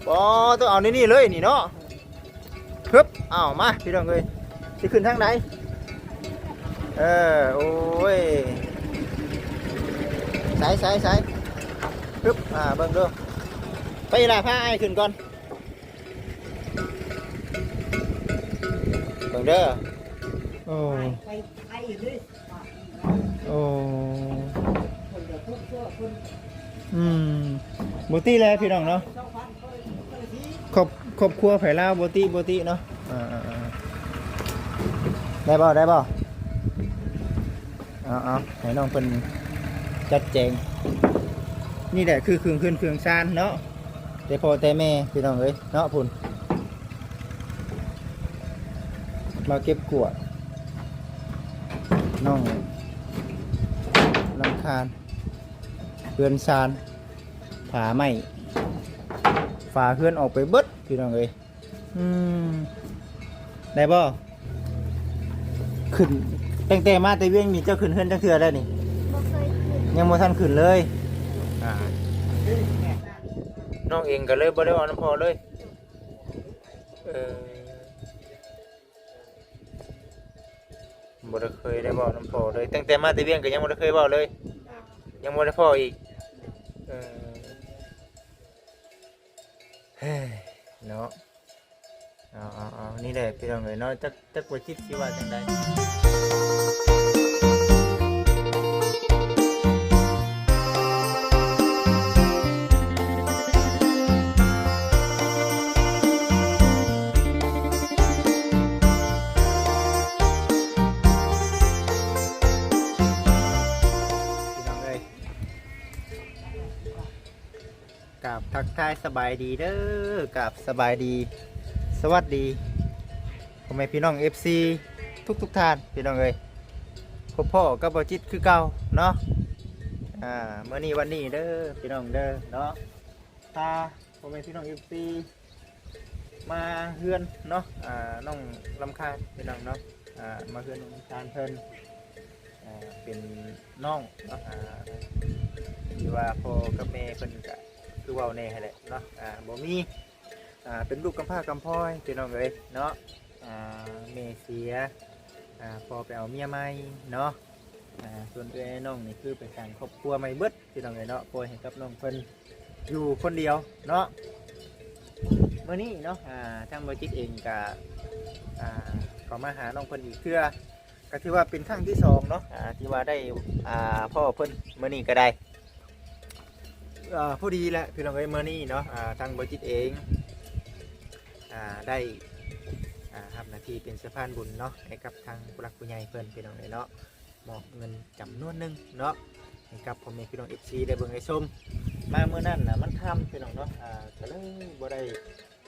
ບໍ່ ຕ້ອງເອົາໃນນີ້ເລີຍນີ້ເນາະ. ຮຶບ ເອົາມາພີ່ນ້ອງເອີຍ ຊິຂຶ້ນທາງໃດ? ເອີ ໂອ້ຍ ໃສ ໃສ ໃສ ຮຶບ ອ່າ ເບິ່ງດູ ໄປລະ ພາອ້າຍຂຶ້ນກ່ອນ ເບິ່ງເດີ. ໂອ້ ໂອ້ ອືມ ບໍ່ຕິແຫຼະພີ່ນ້ອງເນາະ ຄອບ ຄອບຄົວໃຜລາວບໍ່ຕິ ບໍ່ຕິເນາະ. ອ່າ ໄດ້ບໍ່ ໄດ້ບໍ່? ເອົາ ເອົາ ໃຫ້ນ້ອງເພິ່ນຈັດແຈງ. ນີ້ແຫຼະຄືເຄື່ອງເຮືອນເຄື່ອງຊານເນາະ ແຕ່ພໍ່ແຕ່ແມ່ພີ່ນ້ອງເອີຍເນາະ. ພຸ້ນ ມາເກັບກວາດ ນ້ອງລຳຄານ ເຮືອນຊານ ຝາໄມ້ ຝາເຮືອນອອກໄປເບິດພີ່ນ້ອງເອີຍ. ອືມ ໄດ້ບໍ່? ຂຶ້ນ ຕັ້ງແຕ່ມາແຕ່ວຽງນີ້ ເຈົ້າຂຶ້ນເຮືອນຈັກເທື່ອແລ້ວນີ້? ບໍ່ເຄີຍຂຶ້ນ ຍັງບໍ່ທັນຂຶ້ນເລີຍ. ອ່າ ນ້ອງເອງກໍເລີຍບໍ່ໄດ້ເວົ້ານຳພໍ່ເລີຍ. ເອີ ບໍ່ໄດ້ເຄີຍໄດ້ເວົ້ານຳພໍ່ເລີຍ ຕັ້ງແຕ່ມາແຕ່ວຽງກໍຍັງບໍ່ໄດ້ເຄີຍເວົ້າເລີຍ ຍັງບໍ່ໄດ້ພໍ້ອີກ. ເອີ ເອີ ເນາະ ເອົາ ເອົາ ເອົາ ນີ້ແຫຼະພີ່ນ້ອງເອີຍເນາະ ຈັກ ຈັກວ່າຈິດຊິວ່າຈັ່ງໃດ. ພີ່ນ້ອງເອີຍ ກາບທັກທາຍສະບາຍດີເດີ ກາບສະບາຍດີ ສະຫວັດດີ ພໍ່ແມ່ພີ່ນ້ອງເອັຟຊີທຸກໆທ່ານ ພີ່ນ້ອງເອີຍ ພົບພໍ້ກັບບ່າວຈິດຄືເກົ່າເນາະ. ອ່າ ມື້ນີ້ວັນນີ້ເດີ ພີ່ນ້ອງເດີເນາະ ພາພໍ່ແມ່ພີ່ນ້ອງເອັຟຊີ ມາເຮືອນເນາະ ອ່າ ນ້ອງລຳຄານ ພີ່ນ້ອງເນາະ ອ່າ ມາເຮືອນນ້ອງລຳຄານເພິ່ນ ອ່າ ເປັນນ້ອງເນາະ ອ່າ ທີ່ວ່າພໍ່ກັບແມ່ເພິ່ນກະຄືເວົ້າແດ່ຫັ້ນແຫຼະເນາະ ອ່າ ບໍ່ມີ ອ່າ ເປັນລູກກຳພ້າກຳພ້ອຍ ພີ່ນ້ອງເອີຍເນາະ ອ່າ ແມ່ເສຍ ອ່າ ພໍ່ໄປເອົາເມຍໃໝ່ເນາະ ອ່າ ສ່ວນເອື້ອຍນ້ອງນີ້ຄືໄປສ້າງຄອບຄົວໃໝ່ເບິດ ພີ່ນ້ອງເອີຍເນາະ ປ່ອຍໃຫ້ກັບນ້ອງເພິ່ນຢູ່ຄົນດຽວເນາະ. ມື້ນີ້ເນາະ ອ່າ ທາງບ່າວຈິດເອງກະ ອ່າ ເຂົ້າມາຫານ້ອງເພິ່ນອີກເທື່ອ ກໍຖືວ່າເປັນຄັ້ງທີສອງເນາະ ອ່າ ທີ່ວ່າໄດ້ ອ່າ ພໍ້ເພິ່ນ ມື້ນີ້ກໍໄດ້ ອ່າ ພໍດີແຫຼະ ພີ່ນ້ອງເອີຍ ມື້ນີ້ເນາະ ອ່າ ທາງບ່າວຈິດເອງ ອ່າ ໄດ້ ອ່າ ຮັບໜ້າທີ່ເປັນສະພານບຸນເນາະ ໃຫ້ກັບທາງຜູ້ຫຼັກຜູ້ໃຫຍ່ເພິ່ນ ພີ່ນ້ອງເອີຍເນາະ ມອບເງິນຈຳນວນໜຶ່ງເນາະ ໃຫ້ກັບພໍ່ແມ່ພີ່ນ້ອງເອັຟຊີໄດ້ເບິ່ງໄດ້ຊົມ. ມາມື້ນັ້ນນະມັນຄ່ຳ ພີ່ນ້ອງເນາະ ອ່າ ກໍເລີຍບໍ່ໄດ້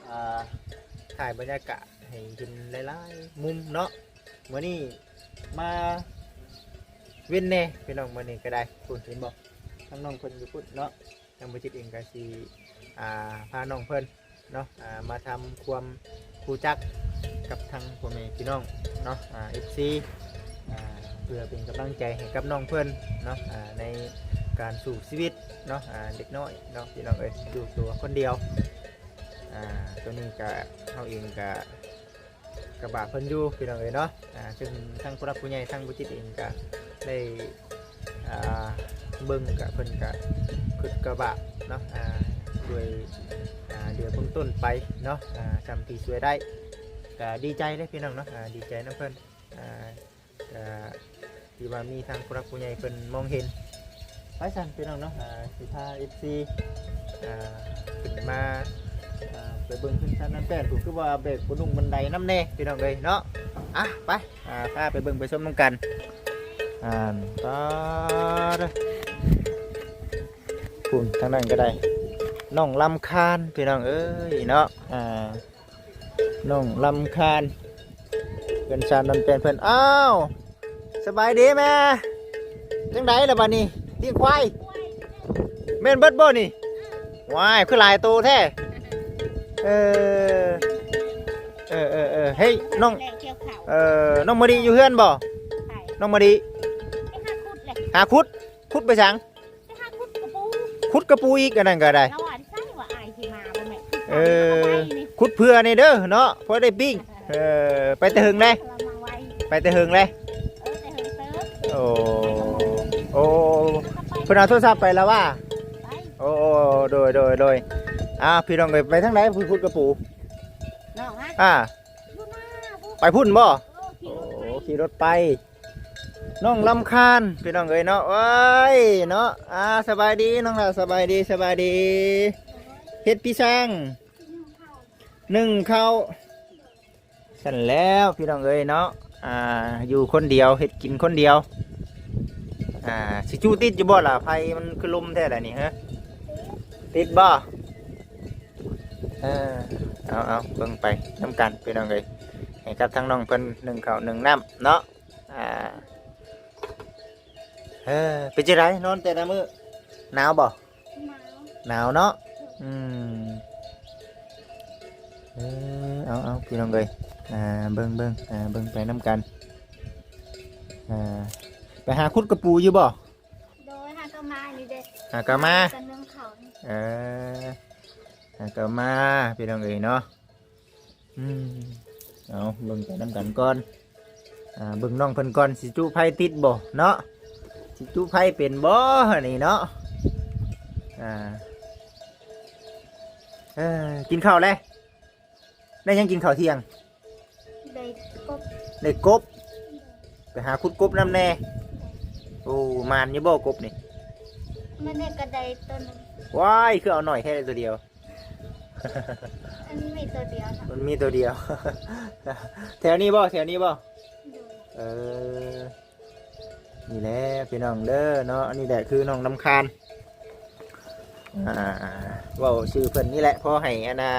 ອ່າ ຖ່າຍບັນຍາກາດໃຫ້ເຫັນຫຼາຍໆມຸມເນາະ. ມື້ນີ້ມາເວັນແດ່ ພີ່ນ້ອງ ມື້ນີ້ກໍໄດ້ ພຸ້ນ ເຫັນບໍ່ ທາງນ້ອງເພິ່ນຢູ່ພຸ້ນເນາະ. ທາງບ່າວຈິດເອງກໍຊິ ອ່າ ພານ້ອງເພິ່ນ ເນາະ ອ່າ ມາທຳຄວາມຮູ້ຈັກກັບທັງພໍ່ແມ່ພີ່ນ້ອງເນາະ ອ່າ ເອັຟຊີ ອ່າ ເພື່ອເປັນກຳລັງໃຈໃຫ້ກັບນ້ອງເພິ່ນເນາະ ອ່າ ໃນການສູ້ຊີວິດເນາະ ອ່າ ເດັກນ້ອຍເນາະ ພີ່ນ້ອງເອີຍ ຢູ່ຕົວຄົນດຽວ ອ່າ ໂຕນີ້ກະ ເຮົາເອງກະ ກະບາກເພິ່ນຢູ່ ພີ່ນ້ອງເອີຍເນາະ ອ່າ ເຊິ່ງທັງຜູ້ຫຼັກຜູ້ໃຫຍ່ ທັງບ່າວຈິດເອງກະໄດ້ ອ່າ ເບິ່ງກະ ເພິ່ນກະຄຶດກະບາກເນາະ ອ່າ ດ້ວຍ ອ່າ ເດືອເບື້ອງຕົ້ນໄປເນາະ ອ່າ ສ່ຳທີ່ຊ່ວຍໄດ້ ກະດີໃຈເດ້ ພີ່ນ້ອງເນາະ ອ່າ ດີໃຈນຳເພິ່ນ ອ່າ ກະ ທີ່ວ່າມີທາງຜູ້ຫຼັກຜູ້ໃຫຍ່ເພິ່ນມອງເຫັນ. ໄປຊັ້ນ ພີ່ນ້ອງເນາະ ອ່າ ຊິພາເອັຟຊີ ອ່າ ຂຶ້ນມາ ອ່າ ໄປເບິ່ງຂຶ້ນຊັ້ນນັ້ນແປ້ນ ຜູ້ຄືວ່າແບກບໍ່ນຸ່ງບັນໄດນຳແດ່ ພີ່ນ້ອງເອີຍເນາະ. ອ່ະ ໄປ ອ່າ ພາໄປເບິ່ງໄປຊົມນຳກັນ. ອ່າ ຕາດ ພຸ້ນ ທາງນັ້ນກໍໄດ້ ນ້ອງລຳຄານ ພີ່ນ້ອງເອີຍເນາະ ອ່າ ນ້ອງລຳຄານ ເພື່ອນຊານນັ້ນແປນເພິ່ນ. ອ້າວ ສະບາຍດີແມ່ ຈັ່ງໃດລະບາດນີ້ ລ້ຽງຄວາຍ ແມ່ນເບິດບໍ່ນີ້? ວ້າຍ ຄືຫຼາຍໂຕແທ້. ເອີ ເອີ ເອີ ເອີ ເຮີ້ຍ ນ້ອງ ແລະກ່ຽວເຂົ້າ ເອີ ນ້ອງມະລິຢູ່ເຮືອນບໍ່? ໃຜ? ນ້ອງມະລິ ໄປຫາຂຸດແຫຼະ ຫາຂຸດ ຂຸດໄປຫຍັງ? ໄປຫາຂຸດກະປູ ຂຸດກະປູອີກ ອັນນັ້ນກໍໄດ້ ລາວວ່າໃສວ່າອ້າຍຊິມາບໍ່ແມ່ນ? ເອີ ຂຸດເຜື່ອແດ່ເດີເນາະ ພໍໄດ້ປີ້ງ. ເອີ ໄປແຕ່ເຫິງແລ້ວ ໄປແຕ່ເຫິງແລ້ວ. ໂອ້ ໂອ້ ເພິ່ນເອົາໂທລະສັບໄປລະຫວາ? ໂອ້ ໂອ້ ໂດຍ ໂດຍ ໂດຍ. ອ້າວ ພີ່ນ້ອງເອີຍ ໄປທາງໃດ ໄປຂຸດກະປູ? ອ່າ ໄປພຸ້ນບໍ່? ໂອ້ ຂີ່ລົດໄປ. ນ້ອງລຳຄານ ພີ່ນ້ອງເອີຍເນາະ. ໂອ້ຍເນາະ ອ່າ ສະບາຍດີນ້ອງຫຼ້າ ສະບາຍດີ ສະບາຍດີ. ເຮັດປີຊ່າງ ໜຶ້ງເຂົ້າ ຊັ້ນແລ້ວ ພີ່ນ້ອງເອີຍເນາະ. ອ່າ ຢູ່ຄົນດຽວ ເຮັດກິນຄົນດຽວ. ອ່າ ຊິຈຸຕິດຢູ່ບໍ່ລະ? ໄຟມັນຄືລົມແທ້ລະນີ້ ຮະ ຕິດບໍ່? ເອີ ເອົາ ເອົາ ເບິ່ງໄປນຳກັນ ພີ່ນ້ອງເອີຍ. ໃຫ້ກັບທາງນ້ອງເພິ່ນໜຶ້ງເຂົ້າໜຶ້ງນ້ຳເນາະ. ອ່າ ເອີ ເປັນຈັ່ງໃດ ນອນແຕ່ລະມື້ ໜາວບໍ່? ໜາວ ໜາວເນາະ. ອືມ ເອີ ເອົາ ເອົາ ພີ່ນ້ອງເອີຍ ອ່າ ເບິ່ງ ເບິ່ງ ອ່າ ເບິ່ງໄປນຳກັນ. ອ່າ ໄປຫາຂຸດກະປູຢູ່ບໍ່? ໂດຍ ຫາກະມານີ້ເດ້ ຫາກະມາ ກັນເລື່ອງເຂົານີ້. ເອີ ຫາກະມາ ພີ່ນ້ອງເອີຍເນາະ. ອືມ ເອົາ ເບິ່ງໄປນຳກັນກ່ອນ. ອ່າ ເບິ່ງນ້ອງເພິ່ນກ່ອນ ຊິຈຸໄຟຕິດບໍ່ເນາະ ຊິຈຸໄຟເປັນບໍ່ນີ້ເນາະ. ອ່າ ເອີ ກິນເຂົ້າແລ້ວ ໄດ້ຫຍັງກິນເຂົ້າທ່ຽງ? ໄດ້ກົບ ໄດ້ກົບ. ໄປຫາຂຸດກົບນຳແດ່. ໂອ້ ໝານຢູ່ບໍ່ກົບນີ້? ມື້ນີ້ກະໄດ້ໂຕໜຶ່ງ. ວ້າຍ ຄືເອົາໜ້ອຍແທ້ ໄດ້ໂຕດຽວ. ມັນມີໂຕດຽວເນາະ ມັນມີໂຕດຽວ. ແຖວນີ້ບໍ່? ແຖວນີ້ບໍ່? ໂດຍ ເອີ ນີ້ແຫຼະພີ່ນ້ອງເດີເນາະ. ອັນນີ້ແຫຼະຄືນ້ອງລຳຄານ ອ່າ ເວົ້າຊື່ເພິ່ນນີ້ແຫຼະ ພໍໃຫ້ອັນນ່າ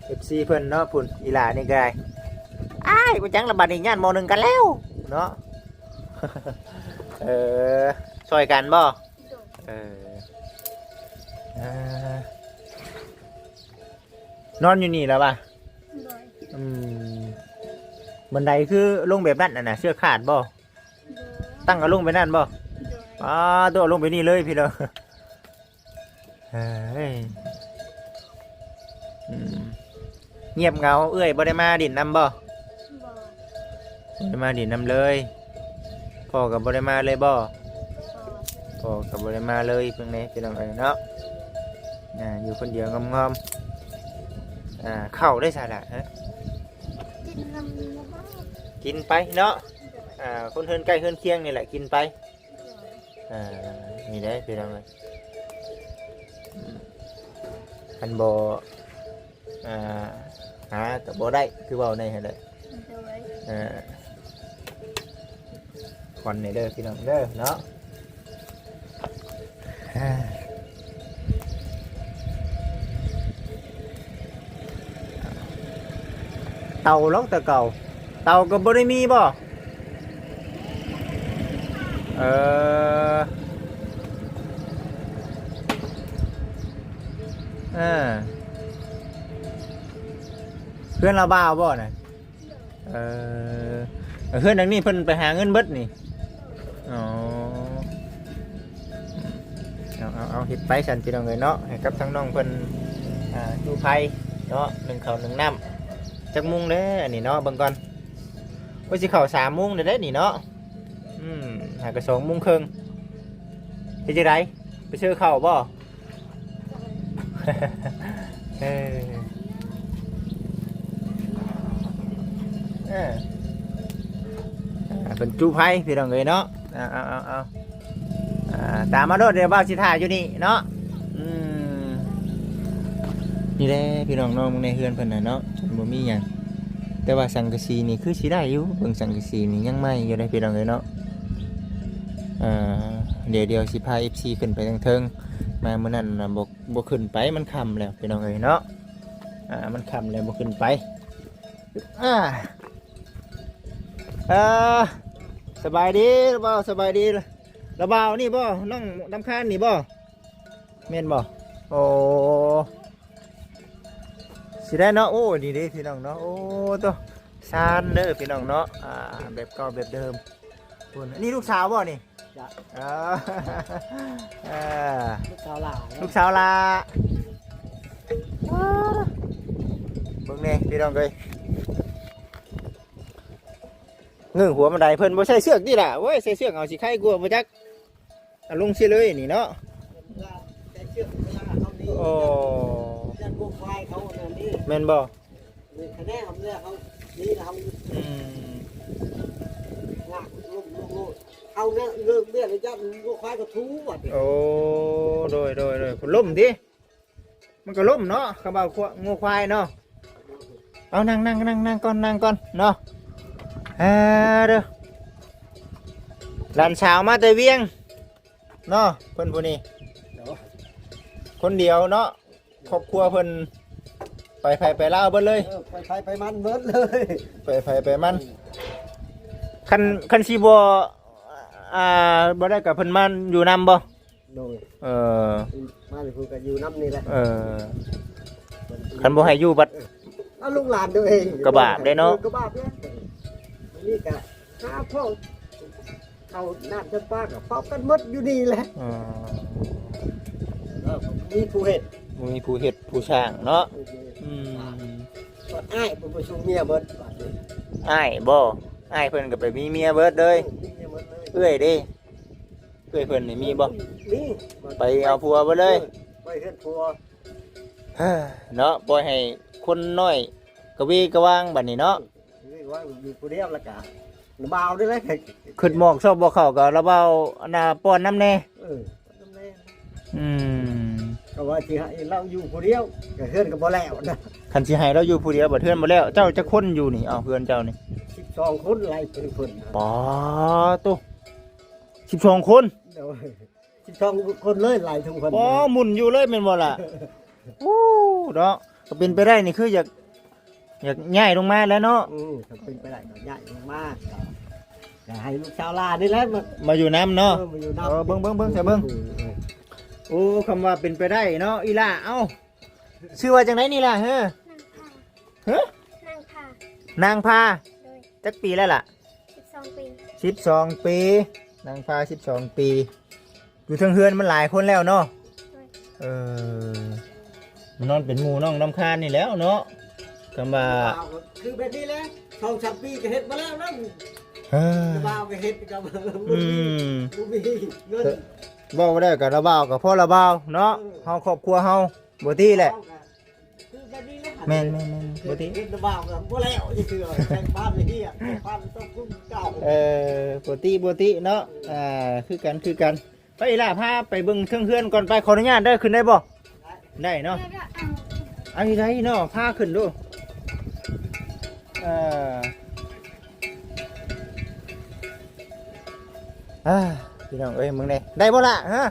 ເອັຟຊີ ເພິ່ນເນາະ. ພຸ້ນ ອີຫຼ້ານີ້ກະ ອ້າຍ ບໍ່ຈັກລະບາດນີ້ ຢ້ານມໍໜຶ່ງກັນແລ້ວເນາະ. ເອີ ຊ່ອຍກັນບໍ່? ໂດຍ ເອີ ອ່າ ນອນຢູ່ນີ້ລະຫວາ? ໂດຍ ອືມ ບັນໄດຄືລົງແບບນັ້ນ ອັນນ່າ ເຊືອກຂາດບໍ່? ໂດຍ ຕັ້ງເອົາລົງໄປນັ້ນບໍ່? ໂດຍ ອ້າ ໂຕເອົາລົງໄປນີ້ເລີຍ ພີ່ນ້ອງ. ເອີຍ ອືມ ງຽບເຫງົາ ເອື້ອຍບໍ່ໄດ້ມາຫຼິ້ນນຳບໍ່? ບໍ່ ບໍ່ໄດ້ມາຫຼິ້ນນຳເລີຍ. ພໍ່ກໍບໍ່ໄດ້ມາເລີຍບໍ່? ບໍ່ ພໍ່ກໍບໍ່ໄດ້ມາເລີຍ. ເບິ່ງແດ່ ພີ່ນ້ອງເອີຍເນາະ ອ່າ ຢູ່ຄົນດຽວງອມໆ. ອ່າ ເຂົ້າໄດ້ຊະລະ ຮະ? ກິນນຳ ກິນໄປເນາະ. ອ່າ ຄົນເຮືອນໃກ້ເຮືອນຄຽງນີ້ແຫຼະ ກິນໄປ. ອ່າ ນີ້ເດ້ພີ່ນ້ອງເອີຍ ຄັນບໍ່ ອ່າ ຫາກໍບໍ່ໄດ້ ຄືເວົ້າແນວຫັ້ນແຫຼະ. ໂດຍ ອ່າ ຄວັນນີ້ເດີພີ່ນ້ອງເດີເນາະ. ເຕົາລອກແຕ່ເກົ່າ ເຕົາກໍບໍ່ໄດ້ມີບໍ່? ເອີ ເອີ ເພື່ອນລາວບ່າວບໍ່ນະ? ເອີ ເຮືອນຫຼັງນີ້ເພິ່ນໄປຫາເງິນເບິດນີ້? ອໍ ເອົາ ເອົາ ເຮັດໄປຊັ້ນ ພີ່ນ້ອງເອີຍເນາະ ໃຫ້ກັບທາງນ້ອງເພິ່ນ ອ່າ ຢູ່ໄພເນາະ ໜຶ້ງເຂົ້າໜຶ້ງນ້ຳ. ຈັກໂມງແລ້ວອັນນີ້ເນາະ ເບິ່ງກ່ອນ. ໂອ້ຍ ຊິເຂົ້າສາມໂມງແລ້ວເດ້ນີ້ເນາະ. ອືມ ຫາກະສອງໂມງເຄິ່ງ. ເຮັດຈັ່ງໃດ ໄປຊື້ເຂົ້າບໍ່? ເອີ ເອີ ອ່າ ເພິ່ນຈຸໄຟພີ່ນ້ອງເອີຍເນາະ. ເອົາ ເອົາ ເອົາ ເອົາ ອ່າ ຕາມມາໂລດ ດຽວບ່າວຊິຖ້າຢູ່ນີ້ເນາະ. ອືມ ນີ້ແຫຼະພີ່ນ້ອງເນາະ ເບິ່ງໃນເຮືອນເພິ່ນນະເນາະ ບໍ່ມີຫຍັງ ແຕ່ວ່າສັງກະສີນີ້ຄືຊິໄດ້ຢູ່ ເບິ່ງສັງກະສີນີ້ຍັງໃໝ່ຢູ່ເດ້ພີ່ນ້ອງເອີຍເນາະ. ເອີ ດຽວ ດຽວຊິພາເອັຟຊີຂຶ້ນໄປທາງເທິງ ມາມື້ນັ້ນນະ ບໍ່ ບໍ່ຂຶ້ນໄປ ມັນຄ່ຳແລ້ວພີ່ນ້ອງເອີຍເນາະ. ອ່າ ມັນຄ່ຳແລ້ວ ບໍ່ຂຶ້ນໄປ. ອ່າ ເອີ ສະບາຍດີລາວບ່າວ ສະບາຍດີ. ລາວບ່າວນີ້ບໍ່ ນ້ອງລຳຄານນີ້ບໍ່? ແມ່ນບໍ່? ໂອ້ ຊິໄດ້ເນາະ. ໂອ້ ນີ້ເດ້ພີ່ນ້ອງເນາະ ໂອ້ ໂຕ ຊານເດີພີ່ນ້ອງເນາະ. ອ່າ ແບບເກົ່າແບບເດີມ. ພຸ້ນ ອັນນີ້ລູກສາວບໍ່ນີ້? ຈ້ະ ເອີ ເອີ ລູກສາວຫຼ້າ ລູກສາວຫຼ້າ. ວ້າ ນີ້ພີ່ນ້ອງເອີຍ ງຶ້ງຫົວບັນໄດ ເພິ່ນບໍ່ໃສ່ເຊືອກຕິລະ? ໂອ້ຍ ໃສ່ເຊືອກເອົາຊິໄຄກວ່າບໍ່ຈັກ. ເອົາລົງຊິເລີຍນີ້ເນາະ. ໂອ້ ແມ່ນບໍ່? ອືມ ເອົາເນາະ ເລີກວຽກແລ້ວ ຢ້ານງົວຄວາຍກໍຖູບາດນີ້. ໂອ້ ໂດຍໆໆ ພຸ້ນລົ້ມຕິ? ມັນກໍລົ້ມເນາະ ຄຳວ່າງົວຄວາຍເນາະ. ເອົາ ນັ່ງໆໆໆ ກ່ອນ ນັ່ງກ່ອນເນາະ. ເອີ ເດີ ຫຼານສາວມາແຕ່ວຽງເນາະ ເພິ່ນຜູ້ນີ້ ຄົນດຽວເນາະ. ຄອບຄົວເພິ່ນໄປໃຜໄປລາວເບິດເລີຍ. ເອີ ໄປໃຜໄປມັນເບິດເລີຍ ໄປໃຜໄປມັນ. ຄັນ ຄັນຊິບໍ່ ອ່າ ບໍ່ໄດ້ກໍເພິ່ນມາຢູ່ນຳບໍ່? ໂດຍ ເອີ ມາຢູ່ພຸ້ນກໍຢູ່ນຳນີ້ແຫຼະ. ເອີ ຄັນບໍ່ໃຫ້ຢູ່ບັດ ເອົາລູກຫຼານໂຕເອງກໍບາບເດ້ເນາະ. ເອີ ກໍບາບເດ້. ນີ້ກໍຫາພໍ່ ເຂົ້ານ້ຳຈຳປາກໍເຜົາກັນໝົດຢູ່ນີ້ແຫຼະ. ອໍ ເອີ ມີຜູ້ເຮັດ ບໍ່ມີຜູ້ເຮັດຜູ້ສ້າງເນາະ. ອືມ ອ້າຍເພິ່ນໄປສູ່ເມຍເບິດບາດນີ້. ອ້າຍບໍ່? ອ້າຍເພິ່ນກໍໄປມີເມຍເບິດເລີຍ. ເອີ ມີເມຍເບິດເລີຍ. ເອື້ອຍເດ້? ເອື້ອຍເພິ່ນນີ້ມີບໍ່? ມີ ໄປເອົາຜົວເບິດເລີຍ. ເອີ ໄປເຮືອນຜົວ ເນາະ. ປ່ອຍໃຫ້ຄົນນ້ອຍກະເວກະວາງບາດນີ້ເນາະ. ເວກະວາງຢູ່ຜູ້ດຽວ ແລ້ວກະລະບ່າວນີ້ແຫຼະ ຄິດໝອກຊອບບໍ່ເຂົ້າກໍລະບ່າວ ອັນນ່າ ປ້ອນນຳແດ່. ເອີ ນຳແດ່. ອືມ ກໍວ່າຊິໃຫ້ລາວຢູ່ຜູ້ດຽວ ກໍເຮືອນກໍບໍ່ແລ້ວນະ. ຄັນຊິໃຫ້ລາວຢູ່ຜູ້ດຽວ ບັດເຮືອນບໍ່ແລ້ວ. ເຈົ້າຈັກຄົນຢູ່ນີ້? ເອົາ ເຮືອນເຈົ້ານີ້ ສິບສອງຄົນ ໄລ່ເພິ່ນ. ປາໂຕ ສິບສອງຄົນ. ໂດຍ ສິບສອງຄົນເລີຍ ໄລ່ທຸກຄົນ. ອໍ ໝຸ່ນຢູ່ເລີຍແມ່ນບໍ່ລະ? ໂອ້ ເນາະ ກໍເປັນໄປໄດ້ນີ້ ຄືຢາກ ຢາກຍ້າຍລົງມາແຫຼະເນາະ. ອືມ ກໍເປັນໄປໄດ້ກໍຍ້າຍລົງມາ ກໍຢາກໃຫ້ລູກສາວຫຼານນີ້ແຫຼະມາ ມາຢູ່ນຳເນາະ. ເອີ ມາຢູ່ນຳ. ເອີ ເບິ່ງໆໆ ໃສ່ເບິ່ງ. ເອີ ໂອ້ ຄຳວ່າເປັນໄປໄດ້ເນາະ ອີ່ຫຼ້າ. ເອົ້າ ຊື່ວ່າຈັ່ງໃດນີ້ລະ? ເຮີ ນາງພາ ເຮີ ນາງພາ ນາງພາ. ໂດຍ ຈັກປີແລ້ວລະ? ສິບສອງປີ. ສິບສອງປີ ນາງພາ ສິບສອງປີ. ຢູ່ເທິງເຮືອນມັນຫຼາຍຄົນແລ້ວເນາະ. ໂດຍ ເອີ ມານອນເປັນໝູ່ນ້ອງນຳຄານນີ້ແລ້ວເນາະ. ຄຳວ່າ ຄືແບບນີ້ແຫຼະ ສອງສາມປີກໍເຮັດມາແລ້ວນັ້ນ. ເອີ ລະບ່າວກໍເຮັດກັບ ອືມ ບໍ່ມີເງິນ. ເວົ້າໄດ້ກໍລະບ່າວກໍພໍລະບ່າວເນາະ. ເອີ ເຮົາຄອບຄົວເຮົາ ບໍ່ຕິແຫຼະ. ຄືແບບນີ້ແຫຼະ. ແມ່ນໆໆ ບໍ່ຕິ ເຮັດລະບ່າວກໍບໍ່ແລ້ວຈັກເທື່ອ. ແຕ່ງບ້ານເຮັດ ແຕ່ງບ້ານຕ້ອງຄຸນເກົ່າ. ເອີ ບໍ່ຕິ ບໍ່ຕິເນາະ. ເອີ ອ່າ ຄືກັນ ຄືກັນ. ໄປອີ່ຫຼ້າ ພາໄປເບິ່ງເທິງເຮືອນກ່ອນໄປ. ຂໍອະນຸຍາດເດີ ຂຶ້ນໄດ້ບໍ່? ໄດ້ເນາະ. ເອົາຢູ່ໃດເນາະ ພາຂຶ້ນດູ. ເອີ ອ່າ ພີ່ນ້ອງເອີຍ ເບິ່ງແດ່ ໄດ້ບໍ່ລະ? ຮະ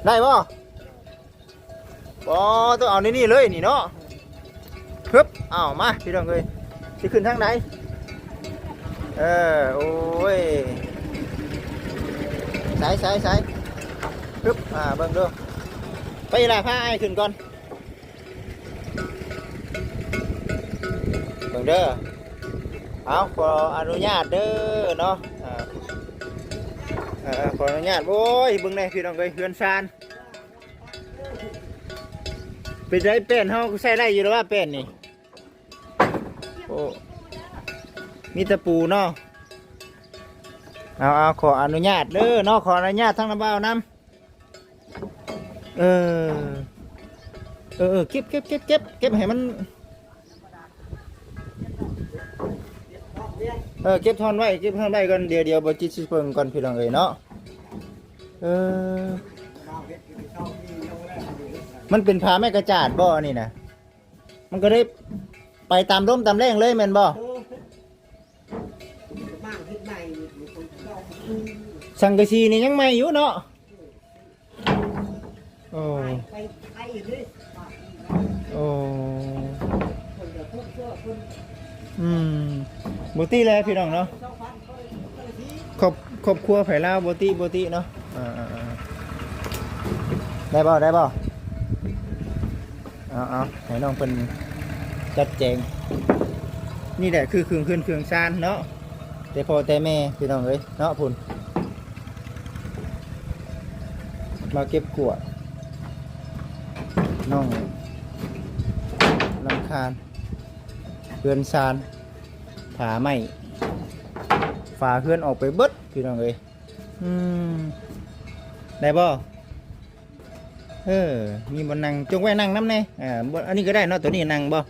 ໄດ້ບໍ່? ອໍ ຕ້ອງເອົາໃນນີ້ເລີຍນີ້ເນາະ. ຮຶບ ເອົາມາ ພີ່ນ້ອງເອີຍ ຊິຂຶ້ນທາງໃດ? ເອີ ໂອ້ຍ ໃສໆໆ ຮຶບ ອ່າ ເບິ່ງດູ. ໄປລະ ພາອ້າຍຂຶ້ນກ່ອນ ເບິ່ງເດີ. ເອົາ ຂໍອະນຸຍາດເດີເນາະ. ອ່າ ເອີ ຂໍອະນຸຍາດ. ໂອ້ຍ ເບິ່ງແດ່ ພີ່ນ້ອງເອີຍ ເຮືອນຊານ. ເປັນໄດແປ້ນເຮົາໃຊ້ໄດ້ຢູ່ແລ້ວວ່າແປ້ນນີ້? ໂອ້ ມີຕະປູເນາະ. ເອົາໆ ຂໍອະນຸຍາດເດີເນາະ ຂໍອະນຸຍາດທາງນ້າບ່າວນຳ. ເອີ ເອີໆ ເກັບ ເກັບ ເກັບ ເກັບ ເກັບໃຫ້ມັນ ເອີ ເກັບທ່ອນໄວ້ ເກັບທ່ອນໄວ້ກ່ອນ. ດຽວ ດຽວບໍ່ຈິດຊິເບິ່ງກ່ອນ ພີ່ນ້ອງເອີຍເນາະ. ເອີ ມັນເປັນຜ້າໄມ້ກະຈາດບໍ່ອັນນີ້ນະ? ມັນກໍໄດ້ໄປຕາມລົມຕາມແລ້ງເລີຍແມ່ນບໍ່? ສັງກະສີນີ້ຍັງໃໝ່ຢູ່ເນາະ. ໂອ້ ໂອ້ ອືມ ບໍ່ຕິແຫຼະ ພີ່ນ້ອງເນາະ. ຄອບ ຄອບຄົວໃຜລາວ ບໍ່ຕິ ບໍ່ຕິເນາະ. ເອີໆໆ ໄດ້ບໍ່ ໄດ້ບໍ່? ເອົາໆ ໃຫ້ນ້ອງເພິ່ນຈັດແຈງ. ນີ້ແຫຼະຄືເຄື່ອງເຮືອນເຄື່ອງຊານເນາະ ແຕ່ພໍ່ແຕ່ແມ່ ພີ່ນ້ອງເອີຍເນາະ. ພຸ້ນ ມາເກັບກວາດ ນ້ອງ ຊານ ເຮືອນຊານ ຝາໄມ້ ຝາເຮືອນອອກໄປເບິດ ພີ່ນ້ອງເອີຍ. ອືມ ໄດ້ບໍ່? ເອີ ມີບ່ອນນັ່ງ ຈົ່ງໄວ້ນັ່ງນຳແດ່. ອ່າ ບ່ອນ ອັນນີ້ກໍໄດ້ເນາະ ໂຕນີ້ນັ່ງບໍ່?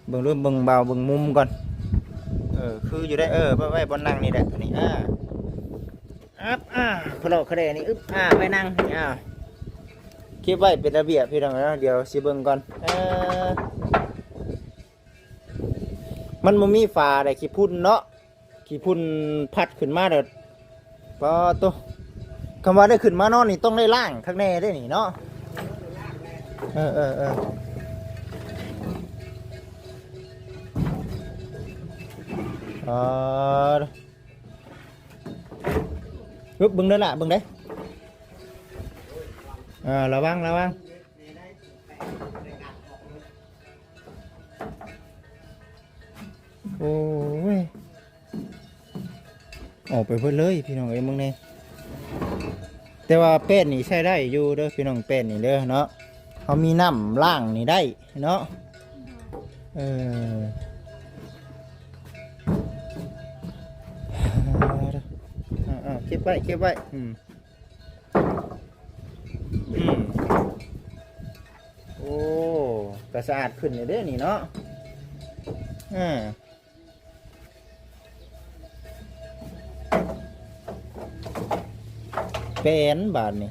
ເບິ່ງດູ ເບິ່ງບ່າວ ເບິ່ງມຸມກ່ອນ. ເອີ ຄືຢູ່ໄດ໋. ເອີ ໄວ້ ໄວ້ບ່ອນນັ່ງນີ້ແຫຼະ ໂຕນີ້. ອ່າ ອັບ ອ່າ ຄະເລາະຄະແລນີ້ ອຶບ ອ່າ ໄວ້ນັ່ງ ອ່າ ເກັບໄວ້ເປັນລະບຽບ ພີ່ນ້ອງເອີຍ. ດຽວຊິເບິ່ງກ່ອນ. ເອີ ມັນບໍ່ມີຝາໃດ໋ ຂີ້ຝຸ່ນເນາະ. ຂີ້ຝຸ່ນພັດຂຶ້ນມາແລ້ວ ປາໂຕ ຄຳວ່າໄດ້ຂຶ້ນມານອນນີ້ຕ້ອງໄດ້ລ້າງຄັກແນ່ເດ້ນີ້ເນາະ. ເອີ ເອີ ເອີ ເອີ ອຶບ ເບິ່ງເດີລະ ເບິ່ງເດ້. ເອີ ລະວັງ ລະວັງ. ໂອ້ຍ ອອກໄປເບິດເລີຍ ພີ່ນ້ອງເອີຍ ເບິ່ງແດ່. ແຕ່ວ່າແປ້ນນີ້ໃຊ້ໄດ້ຢູ່ເດີ ພີ່ນ້ອງ ແປ້ນນີ້ເດີເນາະ. ເຮົາມີນ້ຳລ້າງນີ້ໄດ້ເນາະ. ເອີ ເອົາ ເອົາ ເກັບໄວ້ ເກັບໄວ້. ອືມ ອືມ ໂອ້ ກໍສະອາດຂຶ້ນເດ້ນີ້ເນາະ. ເອີ ແປ້ນບາດນີ້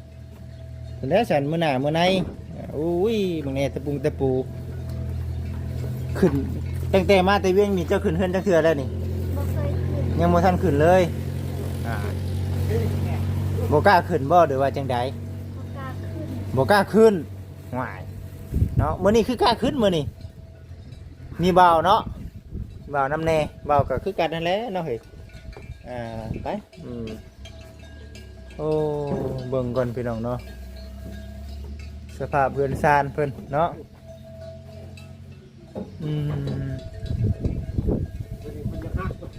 ແລ້ວຊັ້ນ ມື້ໜ້າມື້ໃນ. ໂອ້ຍ ເບິ່ງແດ່ ຕະປຸງຕະປູ ຂຶ້ນ ຕັ້ງແຕ່ມາແຕ່ວຽງນີ້ ເຈົ້າຂຶ້ນເຮືອນຈັກເທື່ອແລ້ວນີ້? ບໍ່ເຄີຍຂຶ້ນ ຍັງບໍ່ທັນຂຶ້ນເລີຍ. ອ່າ ບໍ່ກ້າຂຶ້ນບໍ່ ຫຼືວ່າຈັ່ງໃດ? ບໍ່ກ້າຂຶ້ນ ບໍ່ກ້າຂຶ້ນ. ຫວາຍ ເນາະ ມື້ນີ້ຄືກ້າຂຶ້ນມື້ນີ້. ມີບ່າວເນາະ ບ່າວນຳແດ່ ບ່າວກໍຄືກັນນັ້ນແຫຼະເນາະເຮີ້ຍ. ອ່າ ໄປ ອືມ ໂອ້ ເບິ່ງກ່ອນພີ່ນ້ອງເນາະ ສະພາບເຮືອນຊານເພິ່ນເນາະ. ອືມ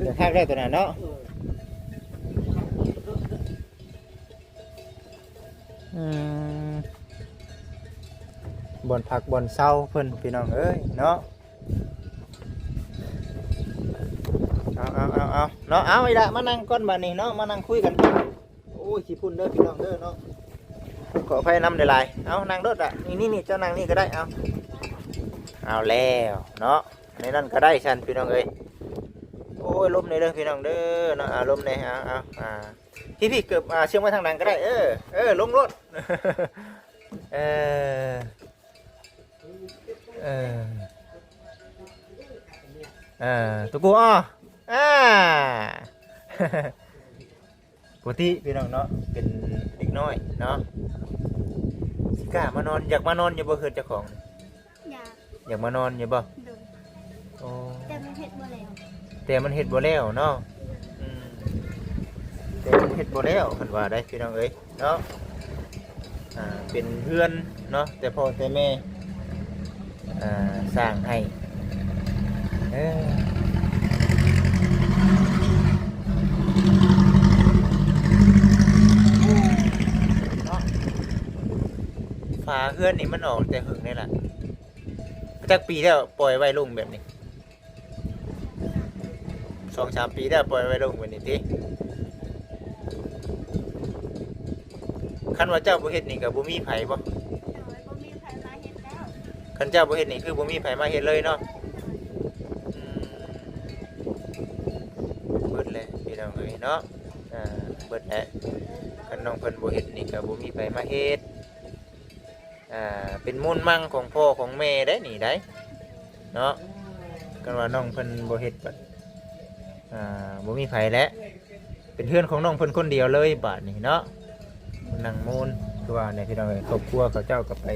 ຢາກຄັກໄດ້ຕົວນັ້ນເນາະ. ອືມ ບ່ອນພັກບ່ອນເຊົາເພິ່ນ ພີ່ນ້ອງເອີຍເນາະ. ເອົາ ເອົາ ເອົາ ເອົາ ເນາະ ເອົາ ອີ່ຫຼະ ມານັ່ງກ່ອນບາດນີ້ເນາະ ມານັ່ງຄຸຍກັນກ່ອນ. ໂອ້ຍ ຂີ້ຝຸ່ນເດີພີ່ນ້ອງເດີເນາະ ຂໍອະໄພນຳຫຼາຍໆ. ເອົາ ນັ່ງໂລດລະ ນີ້ໆ ເຈົ້ານັ່ງນີ້ກໍໄດ້. ເອົາ ເອົາແລ້ວເນາະ ໃນນັ້ນກໍໄດ້ຊັ້ນ ພີ່ນ້ອງເອີຍ. ໂອ້ຍ ລົມແດ່ເດີພີ່ນ້ອງເດີເນາະ ອາ ລົມແດ່. ເອົາ ເອົາ ອ່າ ພີ່ໆ ເກີບ ອ່າ ເຊື່ອມໄວ້ທາງຫຼັງກໍໄດ້. ເອີ ເອີ ລົງໂລດ. ເອີ ເອີ ເອີ ຕຸກູອໍ ອ່າ ປົກກະຕິພີ່ນ້ອງເນາະ ເປັນເດັກນ້ອຍເນາະ ຊິກ້າມານອນ ຢາກມານອນຢູ່ບໍ່ເຮືອນເຈົ້າຂອງ? ຢາກ ຢາກມານອນຢູ່ບໍ່? ໂດຍ ໂອ້ ແຕ່ມັນເຮັດບໍ່ແລ້ວ ແຕ່ມັນເຮັດບໍ່ແລ້ວເນາະ. ອືມ ແຕ່ມັນເຮັດບໍ່ແລ້ວ ເພິ່ນວ່າໄດ໋ ພີ່ນ້ອງເອີຍເນາະ. ອ່າ ເປັນເຮືອນເນາະ ແຕ່ພໍ່ແຕ່ແມ່ ອ່າ ສ້າງໃຫ້ ເອີ ເນາະ ຝາເຮືອນນີ້ມັນອອກແຕ່ຫຶງແລ້ວລະ. ຈັກປີແລ້ວປ່ອຍໄວ້ໂລ່ງແບບນີ້? ສອງສາມປີແລ້ວ ປ່ອຍໄວ້ໂລ່ງແບບນີ້ຕິ. ຄັນວ່າເຈົ້າບໍ່ເຮັດນີ້ກໍບໍ່ມີໃຜບໍ່? ໂດຍ ບໍ່ມີໃຜມາເຮັດແລ້ວ. ຄັນເຈົ້າບໍ່ເຮັດນີ້ຄືບໍ່ມີໃຜມາເຮັດເລີຍເນາະ. ອືມ ເບິດແຫຼະພີ່ນ້ອງເອີຍເນາະ ອ່າ ເບິດແຫຼະ. ຄັນນ້ອງເພິ່ນບໍ່ເຮັດນີ້ກໍບໍ່ມີໃຜມາເຮັດ. ອ່າ ເປັນມູນມັງຂອງພໍ່ຂອງແມ່ໄດ໋ນີ້ໄດ໋ເນາະ. ຄັນວ່ານ້ອງເພິ່ນບໍ່ເຮັດບັດ ອ່າ ບໍ່ມີໃຜແຫຼະ ເປັນເຮືອນຂອງນ້ອງເພິ່ນຄົນດຽວເລີຍບາດນີ້ເນາະ. ນັ່ງມູນ ຄືວ່າແຫຼະພີ່ນ້ອງເອີຍ ຄອບຄົວເຂົາເຈົ້າກໍໄປ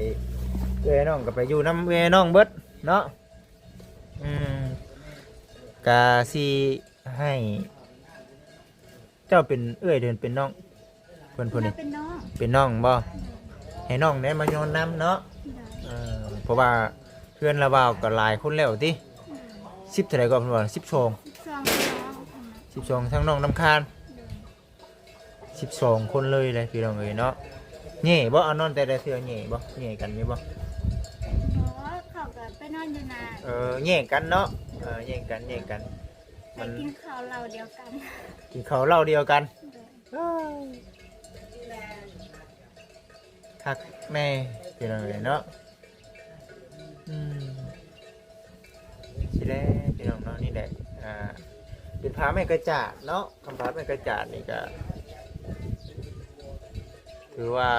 ເອື້ອຍນ້ອງກໍໄປຢູ່ນຳເອື້ອຍນ້ອງເບິດເນາະ. ອືມ ກະຊິໃຫ້ ເຈົ້າເປັນເອື້ອຍ ຫຼື ເປັນນ້ອງເພິ່ນຜູ້ນີ້? ເປັນນ້ອງ ເປັນນ້ອງບໍ່? ໃຫ້ນ້ອງໄດ້ມານອນນຳເນາະ. ເອີ ເພາະວ່າເຮືອນລະບ່າວກໍຫຼາຍຄົນແລ້ວຕິ? ສິບເທົ່າໃດກໍເພິ່ນວ່າ ສິບສອງ ສິບສອງ ທັງນ້ອງນຳຄານ ສິບສອງຄົນເລີຍແຫຼະພີ່ນ້ອງເອີຍເນາະ. ແຍ່ບໍ່? ເອົານອນແຕ່ລະເທື່ອແຍ່ບໍ່? ແຍ່ກັນຢູ່ບໍ່? ບໍ່ ເຂົາກໍໄປ ໄປນອນຢູ່ນາ ເອີ ແຍ່ງກັນເນາະ ເອີ ແຍ່ງກັນ ແຍ່ງກັນ ໄປ ມັນ ກິນເຂົ້າເຫຼົ້າດຽວກັນ ກິນເຂົ້າເຫຼົ້າດຽວກັນ ໂດຍ ເອີ ຄັກແນ່ພີ່ນ້ອງເອີຍເນາະ ອືມ ຊິແຫຼະພີ່ນ້ອງເນາະ ນີ້ແຫຼະ ອ່າ ເປັນຜ້າໄມ້ກະຈາດເນາະ ຄຳຜ້າໄມ້ກະຈາດນີ້ກະ ຖືວ່າ